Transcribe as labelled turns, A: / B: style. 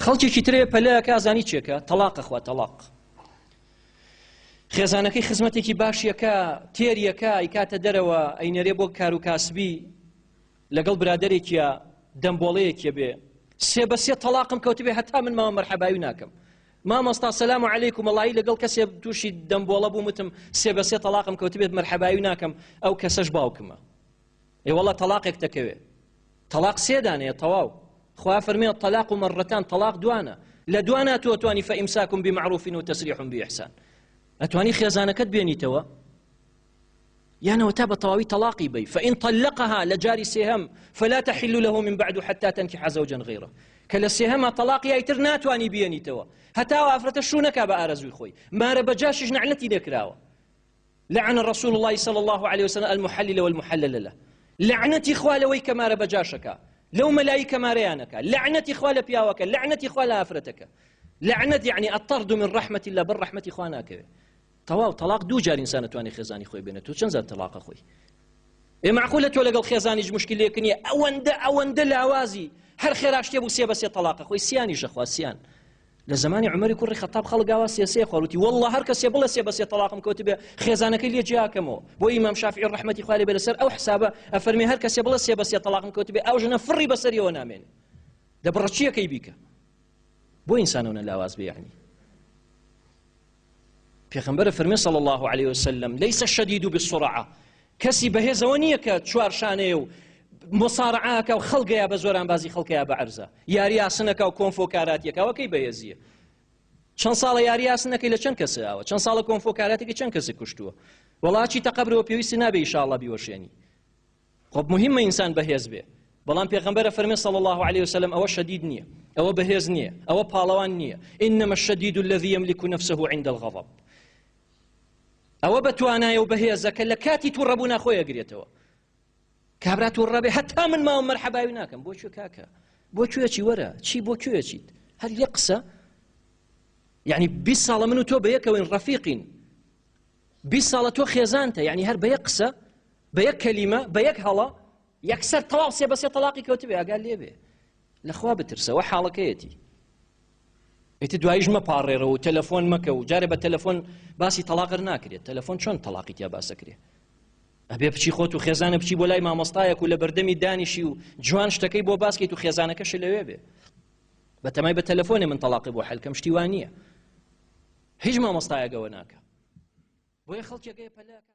A: خەڵکێکی ترێ پەلەکە زانی چێکە تەلاقە خوا تەلاق خێزانەکەی خزمەتێکی باشیەکە تێریەکە ئەیکاتە دەرەوە ئەینەرێ بۆ کار و کاسبی لەگەڵ برادێکیە دەمبۆڵەیەکیە بێ سێ بە سێ تەلاقم کەوتبێ هەتا من ماوە مەرحەباوی ناکەم مامۆستا سەلام علیکم وەڵایی لەگەڵ کەسێ تووشی دەمبۆڵە بووم وتم سێ بە سێ تەلاقم کەوتبێت مەرحەباوی ناکەم ئەو کەسەش باوکمە ئێ وەڵا تەلاقێک دەکەوێ تەلاق سێ دانەیە تەواو خوا فەرمێ طلاق مرتان تەلاق دوانە لە دوانا تۆ توانی فإمساك بمعروف وتسريح بإحسان ئەتوانی خێزانەکەت بێنیتەوە یانەوە تا بە تەواوی تەلاقی بی فإن طلقها لە جاری سێهەم فلا تحل له من بعد حتى تنكح زوجا غيره کە لە سێهەما تەلاقی ئیتر ناتوانی بێنیتەوە هەتا ئافرەتە شوو نەکا بە ئارەزووی خۆی مارە بە جاشیش نەعلەتی لێکراوە لعن رسول الله صلى الله عليه وسلم المحلل والمحلل له لعنەتی خوا لەوەی کە مارە بە جاشەکە لەو مەلایی کە مارەیانەکە لعنەتی خوا لە پیاوەکە لعنەتی خوا لە ئافرەتەکە لعنەت یعنی الطرد من رحمة الله بەر رحمەتی خوا ناکەوێ تەواو تەلاق دوو جار ئینسان ئەتوانێت خێزانی خۆی بێنێت تۆ چەند جار تەلاقە خۆی ئێ معقولە تۆ لەگەڵ خێزانیش مشکلێک نییە ئەوەندە ئەوەندە لاوازی هەر خێرا شتێ بوو سێ بە سێ تەلاقە خۆی سیانیشە خوا سیان لە زمانی عمەری کوڕی خەتاب خەڵک ئاوا سێ سێ خواروتی والله هەر کەسێ بڵێ سێ بە سێ تەلاقم کەوتبێ خێزانەکەی لێ جیاکەمەوە بۆ ئیمام شافعی ڕەحمەتی خوای لێ بێ لەسەر ئەو حسابە ئەفەرمێ هەر کەسێ بڵێ سێ بە سێ تەلاقم کەوتبێ ئەو ژنە فڕی بەسەریەوە نامێنێ دەبڕە چیەکەی بیکە بۆ ئینسانەوە لاواز بێ یعنی پێغەمبەر فەرمی صلی الله علیه وسلم ليس الشديد بالسرعه کەسی بەهێزەوە نییە کە چوار شانەیە و مصارعاکە و خەڵگەیە بە زۆرانبازی خەڵکەیە بە عەرزە یاری ئاسنەکە و کۆنفۆ کاراتیەکەوەکەی بەهێزیە چەند ساڵە یاری ئاسنەکەی لە چەند کەسەوە چەند ساڵە کۆنفۆ کاراتێکی چەند کەسی کوشتووە وڵاچی تەقەبرەوە پێویستی نابێ ئیشاڵە بیوەشێنی خۆ مهمە ئینسان بەهێز بێ بەڵام پێغەمبەرە فەرمێ صلی الله عليه وسلم ئەوە شەدید نییە ئەوە بەهێز نییە ئەوە پاڵەوان نییە إنما الشديد الذي يملك نفسه عند الغضب ئەوە بە توانایە و بەهێزە کە لە کاتی تووڕەبوونا خۆی ئەگرێتەوە کابرا تووڕە بێ هەتا من ماوە مەرحەباوی ناکەم بۆ کوێ کاکە بۆ کوێ چی وەرە چی بۆ کوێ چیت هەر یەک قسە یعنی 20 ساڵە من و تۆ بە یەکەوەین ڕەفیقین 20 ساڵە تۆ خێزانتە یعنی هەر بە یەک قسە بە یەک کەلیمە بە یەک هەڵە یەکسەر تەواو سێ بە سێ تەلاقی کەوتبێ ئاگا لێ بێ لەخوا بترسەوە حاڵەکەیەتی ئیتر دواییش مەپاڕێرەوە و تەلەفۆن مەکە و جارێ بە تەلەفۆن باسی تەلاقر ناکرێت تەلەفۆن چۆن تەلاقی تیا باسەکرێ ئەبێ بچی خۆت و خێزانە بچی بۆ لای مامۆستایەک و لە بەردەمی دانیشی و جوان شتەکەی بۆ باسکەیت و خێزانەکەش لەوێ بێ بەتەمای بە تەلەفۆنێ من تەلاقی بۆ حەلکەم شتی وان نییە هیچ مامۆستایەکەوە ناکە بۆیە خەڵکێکەیە پەلەکە.